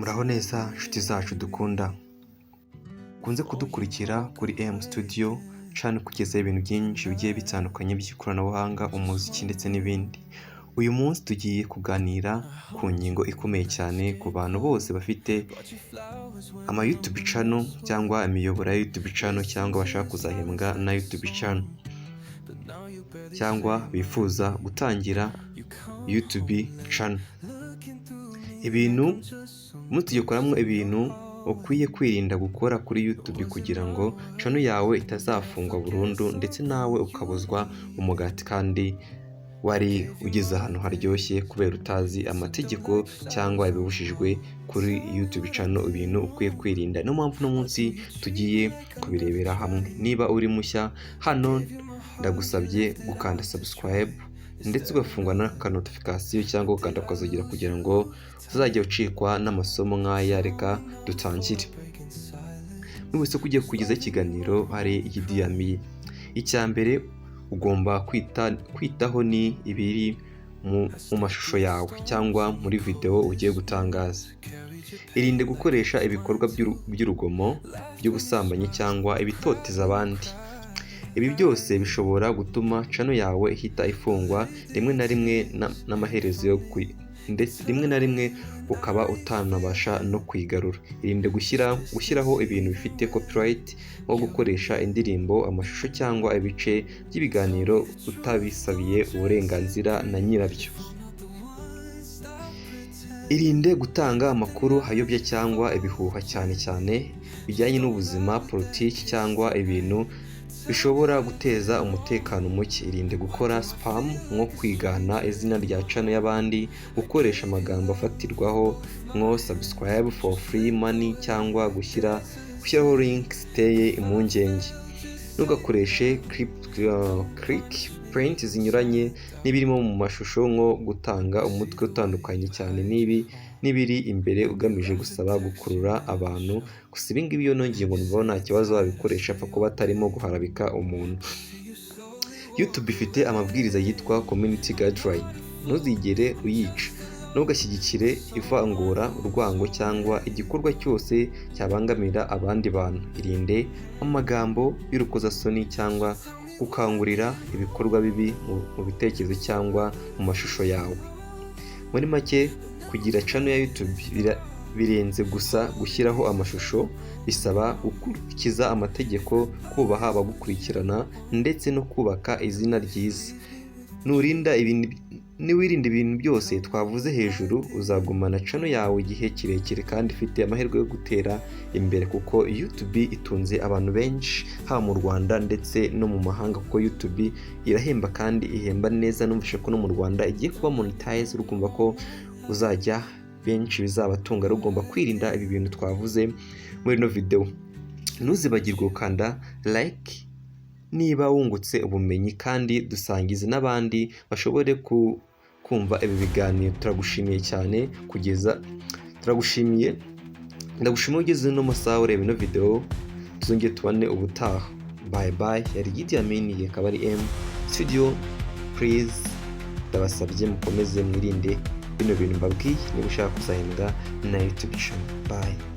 Muraho neza nshuti zacu dukunda, mukunze kudukurikira kuri M Studio channel, kugezaho ibintu byinshi bigiye bitandukanye by'ikoranabuhanga, umuziki ndetse n'ibindi. Uyu munsi tugiye kuganira ku ngingo ikomeye cyane ku bantu bose bafite ama YouTube channel cyangwa imiyoboro ya YouTube channel, cyangwa bashaka kuzahembwa na YouTube channel, cyangwa bifuza gutangira YouTube channel. Ibintu umunsi tugiye gukoramo, ibintu ukwiye kwirinda gukora kuri YouTube kugira ngo channel yawe itazafungwa burundu, ndetse nawe ukabuzwa umugati kandi wari ugeze ahantu haryoshye, kubera utazi amategeko cyangwa ibibujijwe kuri YouTube channel, ibintu ukwiye kwirinda. Niyo mpamvu uno munsi tugiye kubirebera hamwe. Niba uri mushya hano, ndagusabye gukanda subscribe ndetse ugafungura n'aka notification cyangwa ugakanda ukazogera kugira ngo utazajya ucikwa n'amasomo nk'aya. Reka dutangire. Mwese ko ugiye kugezaho ikiganiro hari igidiyamiye. Icya mbere ugomba kwitaho ni ibiri mu mashusho yawe cyangwa muri videwo ugiye gutangaza. Irinde gukoresha ibikorwa by'urugomo, by'ubusambanyi cyangwa ibitoteza abandi. Ibi byose bishobora gutuma channel yawe ihita ifungwa rimwe na rimwe n'amaherezo yo ndetse rimwe na rimwe ukaba utanabasha no kuyigarura. Irinde gushyiraho ibintu bifite copyright, nko gukoresha indirimbo, amashusho cyangwa ibice by'ibiganiro utabisabiye uburenganzira na nyirabyo. Irinde gutanga amakuru ayobya cyangwa ibihuha, cyane cyane bijyanye n'ubuzima, politiki cyangwa ibintu bishobora guteza umutekano muke. Irinde gukora spam, nko kwigana izina rya channel y'abandi, gukoresha amagambo afatirwaho nko "subscribe for free money" cyangwa gushyiraho link ziteye impungenge. Ntugakoreshe clickbait zinyuranye n'ibirimo mu mashusho, nko gutanga umutwe utandukanye cyane n'ibi n'ibiri imbere ugamije gusaba gukurura abantu gusa. Ibi ngibi iyo nongeye ngo numvaho nta kibazo wabikoresha, apfa kuba atarimo guharabika umuntu. YouTube ifite amabwiriza yitwa Community Guideline, ntuzigere uyica. Ntugashyigikire ivangura, urwango cyangwa igikorwa cyose cyabangamira abandi bantu. Irinde amagambo y'urukozasoni cyangwa gukangurira ibikorwa bibi mu bitekerezo cyangwa mu mashusho yawe. Muri make, kugira channel ya YouTube birenze gusa gushyiraho amashusho. Bisaba gukurikiza amategeko, kubaha abagukurikirana ndetse no kubaka izina ryiza. Nurinda ibintu, niwirinda ibintu byose twavuze hejuru, uzagumana channel yawe igihe kirekire kandi ifite amahirwe yo gutera imbere, kuko YouTube itunze abantu benshi, haba mu Rwanda ndetse no mu mahanga, kuko YouTube irahemba kandi ihemba neza. Numvishe ko no mu Rwanda igiye kuba monetize, urumva ko uzajya benshi bizabatunga. Rugomba kwirinda ibi bintu twavuze muri ino video. Ntuzibagirwe gukanda like niba wungutse ubumenyi, kandi dusangize n'abandi bashobore kumva ibi biganiro. Turagushimiye cyane kugeza turagushimiye, ndagushimiye ugeze no masaha ureba ino video. Tuzongere tubane ubutaha. Bye bye. Yari Idi Amin, akaba ari M Studio. Please, ndabasabye mukomeze mwirinde bino bintu mbabwiye niba ushaka kuzahembwa na YouTube channel. Bye.